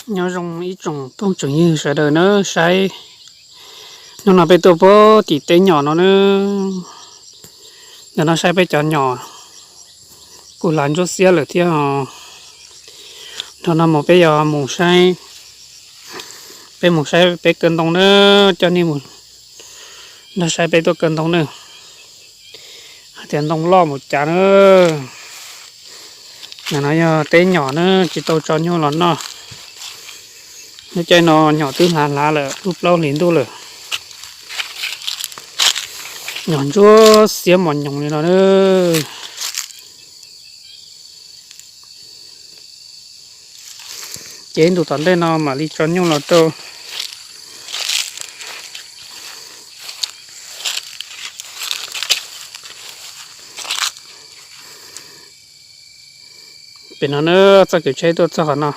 Nyob zoo ib tsoom phooj tsoom ywg sawv daws na, saib, hnub no peb tuaj puag tim teb nyom no na, ntawm no saib peb cov nyom, kuj hlav ntsuab xiab lawm thiab os. Nrog no mus peb yuav mus saib, peb mus saib peb kaw ntoo na, coj nej mus nrog saib peb tuaj kaw ntoo na, hais tias ntoo loj mus cas na. Ntawm no yog teb nyom na, tsis tau tso nyuj los noj. Lub caij no nyom twb hlav hlav lawm, lub plaub hlis ntuj lawm. Nyom ntsuab xiab mos nyoos li no na. Ces ntu tom ntej no mam li tso nyuj los rau. Pem no na, txoj kev tsheb tuaj txog qhov no,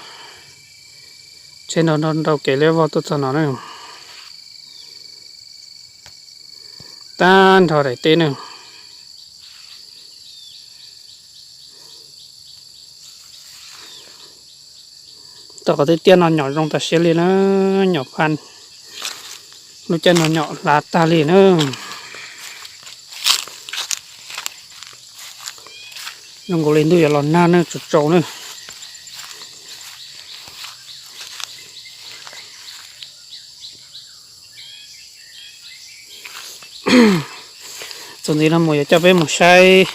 tsheb nrau nrau kev liab vog tuaj txog no na. Tag nrho daim teb na. Tau qhov tiaj tiaj no nyom zoo tas siab li na, nyom phaj, lub caij no nyom hlav tag li na. Zoo nkaus li ntuj yuav los nag na, tsaus tsaus na. Txuas ntxiv no mus yuav coj peb mus saib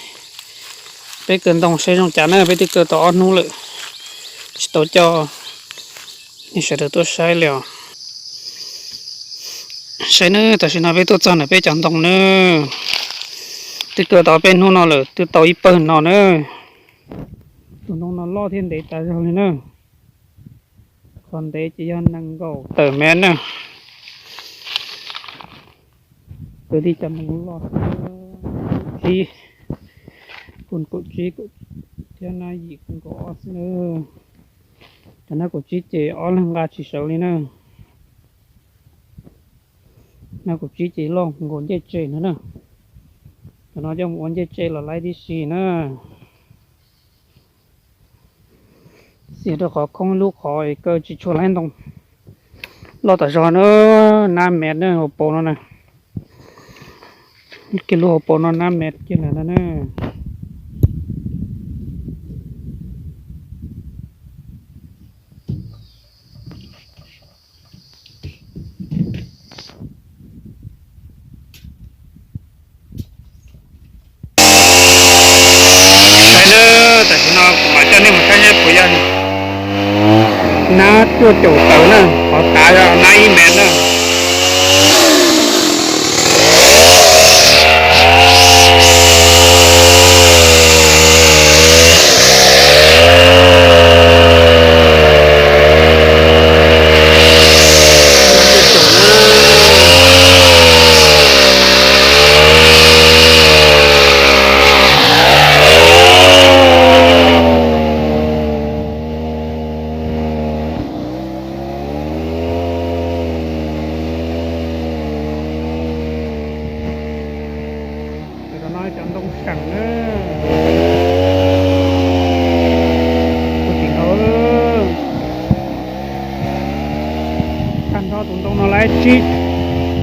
peb kaw ntoo saib zoo cas na, peb twb kaw tau ob hnub lawm, tsis tau coj nej sawv daws tuaj saib li os. Saib na, tam sim no peb tuaj txog ntawm peb cov ntoo na, twb kaw tau peb hnub no lawm, twb tau ib pawg no na. Tus ntoo no loj thiab ntev tas zog li na. Qhov ntev ces yog nees nkaum tawm mev na. Kwv tij cov ntoo loj, tsib, kaum tsib thiab nab yim kaum ob xwb na. Cov nab kaum tsib ces ob leeg nqa tsis sawv li na. Nab kaum tsib ces loj nkaus ncej tsev no na. Cov no coj mus ua ncej tsev los laib tib si na. Xiam rau qhov khoob lub qhov es kaw tsis tshua laib ntoo. Loj tas zog na, nab mev na hauv paus no na. Kiag lub hauv paus no nab mev kiag lawm no na. Tam sim no kuv mam coj nej mus saib seb puas yog nab cuaj caum tawm na, qhov tav yog nab ib mev na. Cov no cov ntoo seem na. Kuv tsis tau. Tag nrho tus ntoo no laib tsib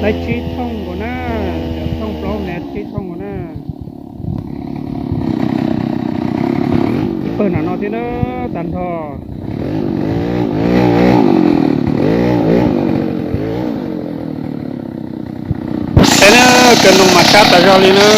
thooj nkaus na, cov thooj plaub mev tsib thooj nkaus na. Ib pawg nram no thiab na, tag nrho. Saib na, kaw ntoo mas sab tas zog li na.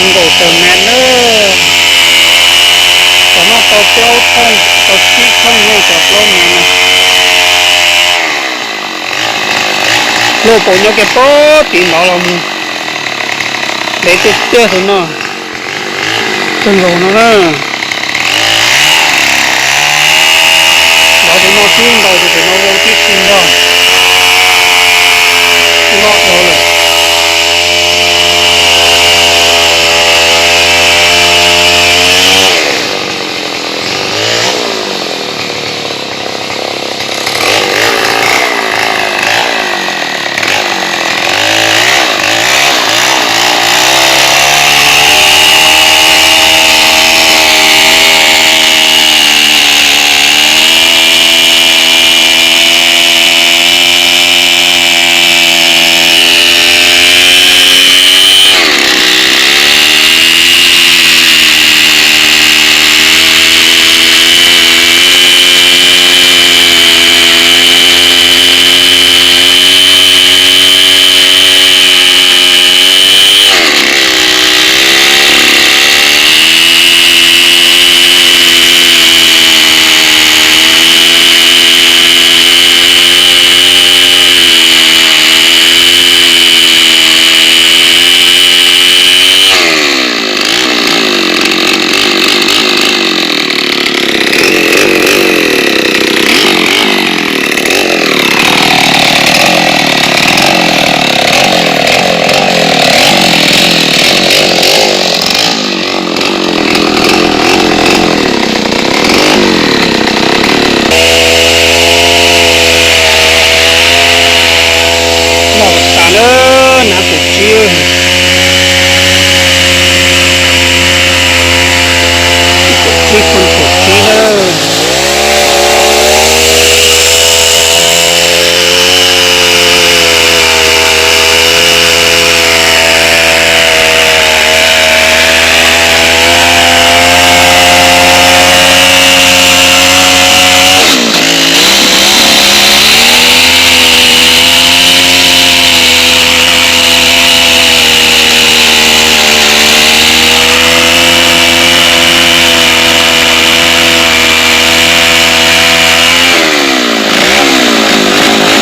Nkaum tawm mev na, cov no tau plaub thooj, tau tsib thooj na, cov plaub mev no. Luaj paum nyob kiag pem tim ntawd los mus, ntev tiag tiag xwb no. Kawg nkaus no na. Ntawd tus no twb ntaus tus pem no vau tib si ntag. Loj dhau lawm.